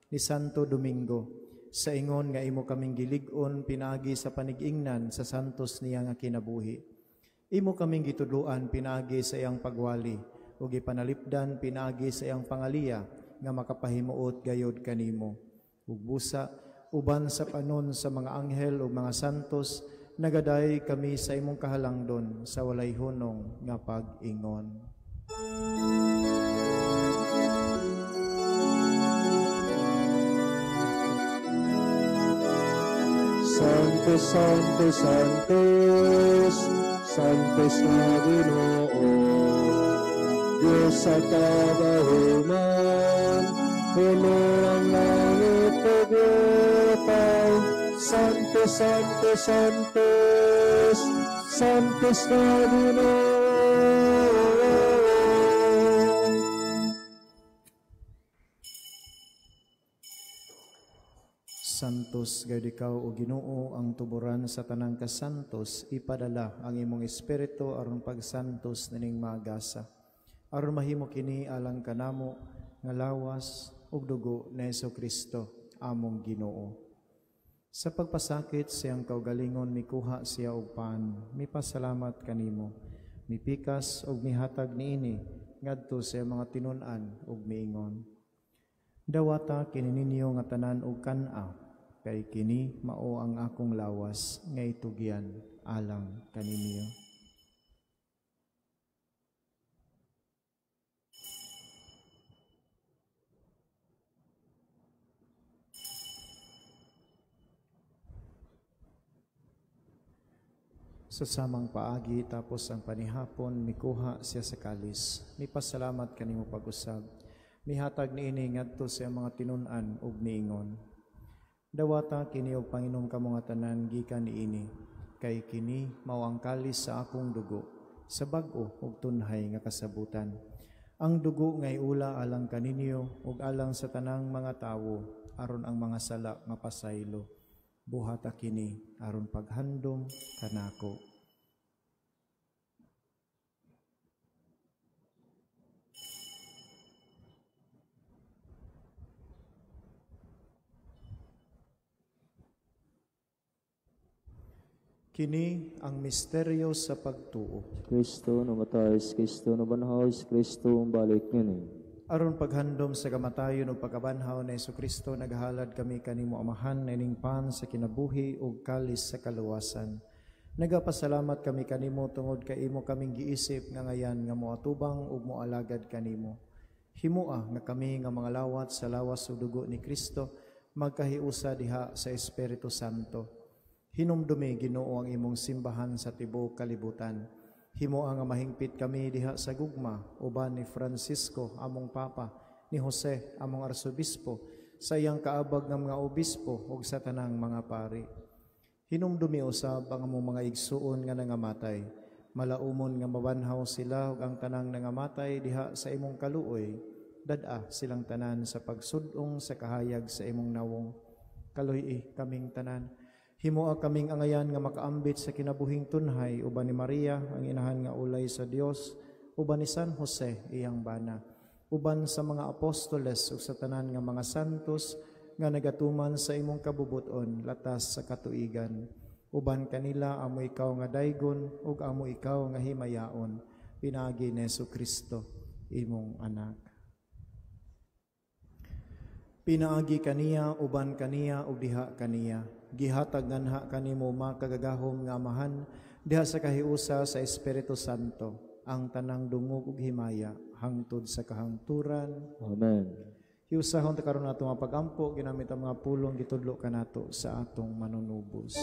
ni Santo Domingo, sa ingon nga imo kaming gilig-on pinaagi sa panigingnan sa santos niya nga kinabuhi. Imo kaming gitudloan pinaagi sa iyang pagwali ug gipanalipdan pinaagi sa iyang pangaliya nga makapahimuot gayod kanimo. Ug busa uban sa panon sa mga anghel ug mga santos, nagaday kami sa imong kahalangdon sa walay hunong nga pag-ingon. Santo, Santo, Santos, Santos na Ginoo, Diyos sa kagahuman, puno ang langit ug yuta. Santo, Santo, Santos, Santos na Ginoo. Santos gayud ikaw o Ginoo, ang tuburan sa tanang kasantos, ipadala ang imong espiritu aron pagsantos nining magasa. Aron mahimo kini alang kanamo nga lawas ug dugo ni Hesukristo among Ginoo. Sa pagpasakit siyang kaugalingon mikuha siya og pan, mipasalamat kanimo, mipikas og mihatag niini ngadto sa mga tinun-an ug miingon. Dawata kini ninyo nga tanan og kan-a, kay kini mao ang akong lawas nga itugyan alang kaninyo. Sa samang paagi tapos ang panihapon, mikuha siya sa kalis, mipasalamat kanimo pag-usab, mihatag niini ngadto sa mga tinun-an ug niingon. Dawata kini og panginom kamo nga tanan gikan niini, kay kini mao ang kalis sa akong dugo, sa bag-o ug tunhay nga kasabutan. Ang dugo nga iula alang kaninyo ug alang sa tanang mga tawo, aron ang mga sala mapasaylo. Buhata kini aron paghandom kanako. Kini ang misteryo sa pagtuo. Kristo namatay, Kristo nabanhaw, Kristo balik ngani. Aron paghandom sa kamatayon ug pagkabanhaw ni Hesukristo, naghalad kami kanimo Amahan ining pan sa kinabuhi ug kalis sa kaluwasan. Nagapasalamat kami kanimo tungod kay imo kaming giisip nga ngayan nga moatubang ug moalagad kanimo. Himoa nga kami nga mga lawat sa lawas ug dugo ni Kristo magkahiusa diha sa Espiritu Santo. Hinumdumi Ginoo ang imong simbahan sa tibuok kalibutan. Himoa nga mahingpit kami diha sa gugma uban ni Francisco among Papa, ni Jose among Arsobispo, sa iyang kaabag nga mga obispo ug sa tanang mga pari. Hinumdumi usab ang among mga igsuon nga nangamatay. Malaumon nga mabanhaw sila ug ang tanang nangamatay diha sa imong kaluoy. Dad-a silang tanan sa pagsud-ong sa kahayag sa imong nawong. Kaluy-i kaming tanan. Himoa kaming angayan nga makaambit sa kinabuhing tunhay uban ni Maria ang inahan nga ulay sa Dios, uban ni San Jose iyang bana, uban sa mga apostoles ug sa tanan nga mga santos nga nagatuman sa imong kabubuton latas sa katuigan. Uban kanila amo ikaw nga daygon ug amo ikaw nga himayaon, pinaagi ni Hesukristo imong anak. Pinaagi kaniya, uban kaniya ug diha kaniya. Gihatag nganha kanimo makagagahom nga Amahan diha sa kahiusa sa Espiritu Santo ang tanang dungog ug himaya hangtod sa kahangturan. Amen. Hiusahon ta karon ato nga pagampo ginamit ang mga pulong gitudlo kanato sa atong manunubos.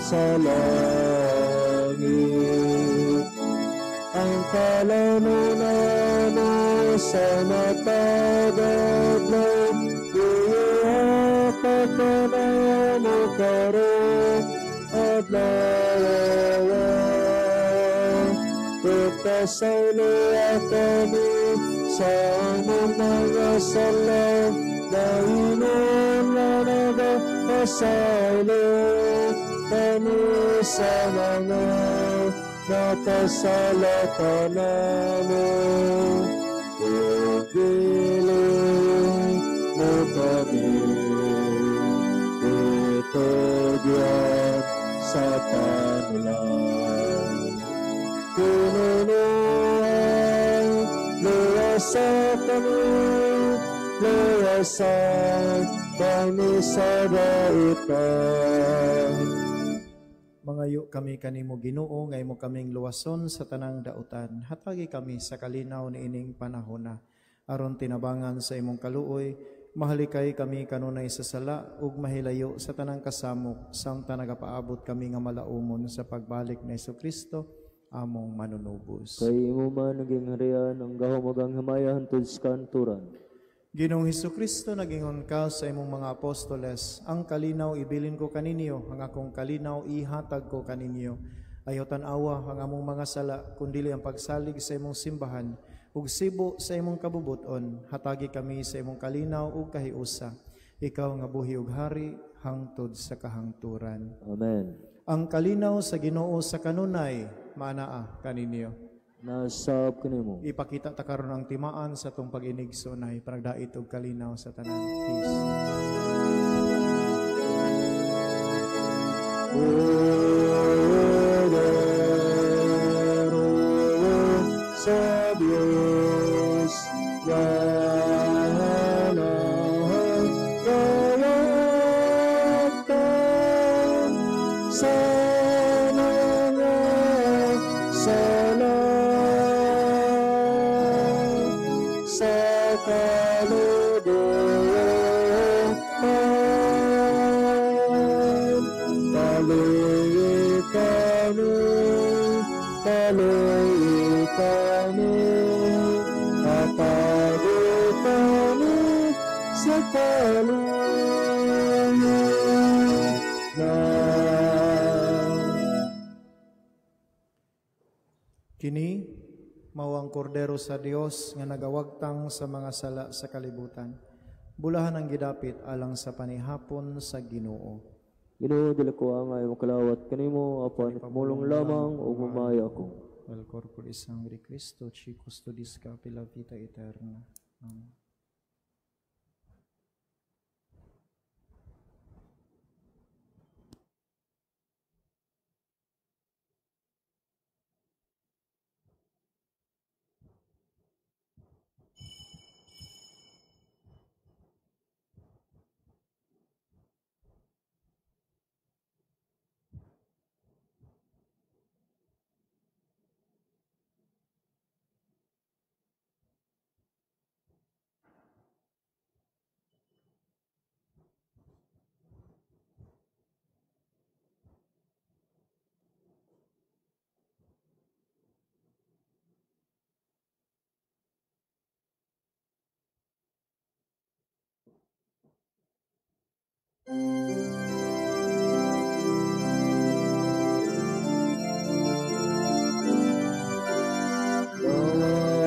Sa langit ang kalanunan sa matagad iyakap na mo karon adlaw pagkasaylo kami sa among mga sala dahilon na nagpasaylo kami sa mga nakasala ka namo. Igiling mo kami, itugyan sa panulan. Pinunuan, luwasa kami, luwasa kami sa dautan. Mangayo kami kanimo Ginoo nga imo kaming luwason sa tanang dautan. Hatagi kami sa kalinaw niining panahona aron tinabangan sa imong kaluoy, mahalikay kami kanunay sa sala ug mahilayo sa tanang kasamok samtang nagapaabot kami nga malaumon sa pagbalik ni Hesukristo among manunubos. Kay imo man naging harian ang gahom ug ang himaya hangtod sa kanturan. Ginoong Hesukristo, nagingon ka sa imong mga apostoles, ang kalinaw ibilin ko kaninyo, ang akong kalinaw ihatag ko kaninyo. Ayaw tan-awa ang among mga sala, kundili ang pagsalig sa imong simbahan, ug sibo sa imong kabubuton, hatagi kami sa imong kalinaw ug kahiusa. Ikaw nga buhi ug hari, hangtod sa kahangturan. Amen. Ang kalinaw sa Ginoo sa kanunay, maanaa kaninyo. Nasab kanimo. Ipakita ta karon ang timaan sa atong pag-inigsoonay, panagdait og kalinaw sa tanan. Peace. sala sa kalubutan. Kaluoy kami, kaluoy kami, hatagi kami sa kaluoyan. Kini mao ang kordero sa Dios nga nagawagtang sa mga sala sa kalibutan. Bulahan ang gidapit alang sa panihapon sa Ginoo. Ginoo, dili ko angay makalawat kanimo apan mulong lamang ug mamaya ako. Al corpo e sangue di Cristo ci custodisca per la vita eterna. Amen.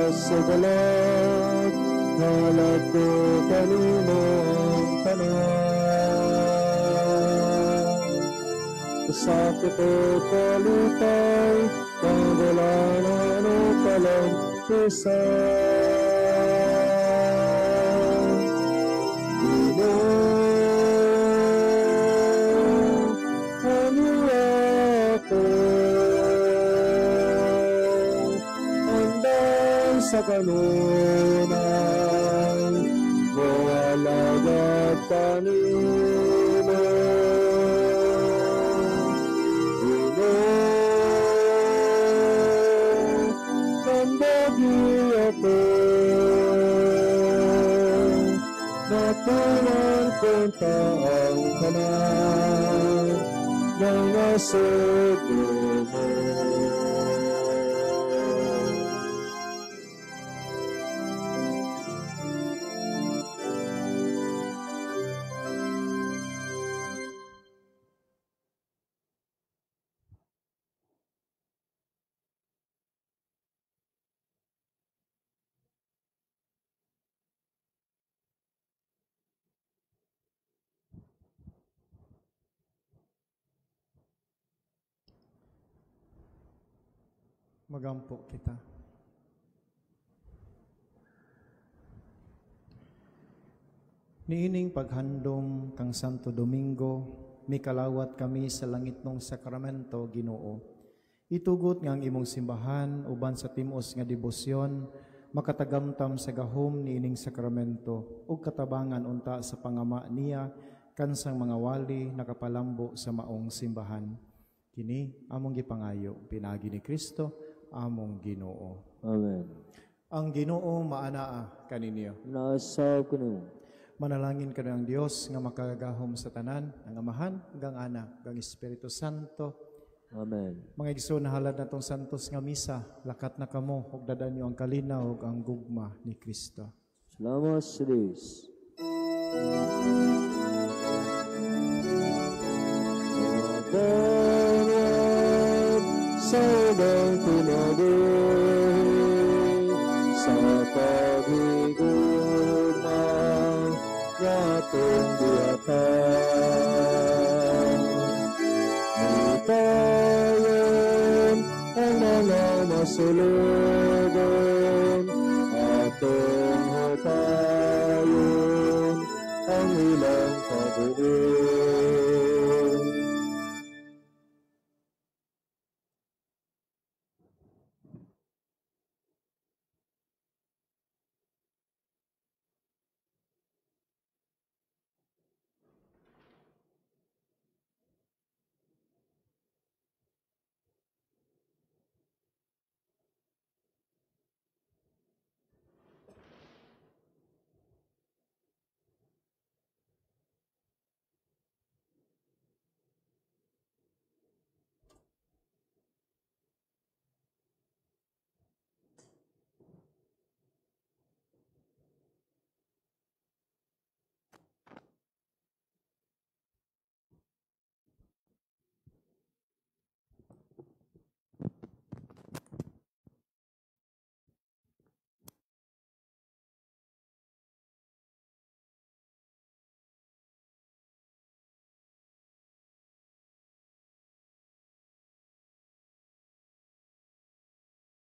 Sa galat, halad ko kanimo ang tanan. Sakit o kalipay, kagalanan o kalampisan. Ginoo, ano ako? Sa kanunay, moalagad kanimo. Ginoo, tandagi ako, natunan kong taong tanan ng asugo mo. Magampo kita. Niining paghandom kang Santo Domingo, mikalawat kami sa langitnong sakramento, Ginoo. Itugot nga ang imong simbahan uban sa timos nga debosyon, makatagamtam sa gahom niining sakramento ug katabangan unta sa pangama niya kansang mga wali nakapalambo sa maong simbahan. Kini among gipangayo pinaagi ni Kristo among Ginoo. Amen. Ang Ginoo maanaa kaninyo. Naasab kanimo. Manalangin kanu ang Dios nga makagagahom sa tanan, ang Amahan, ang Anak, ang Espiritu Santo. Amen. Mga igsoon, halad natong santos nga misa, lakat na kamo ug dadan niyo ang kalinaw ug ang gugma ni Kristo. Salamat sa Dios. Sa ubang kinabuhi, sa paghigugma nga atong gihatag. Mitayon ang mga masulugon, atong hupayon ang ilang kabuuan.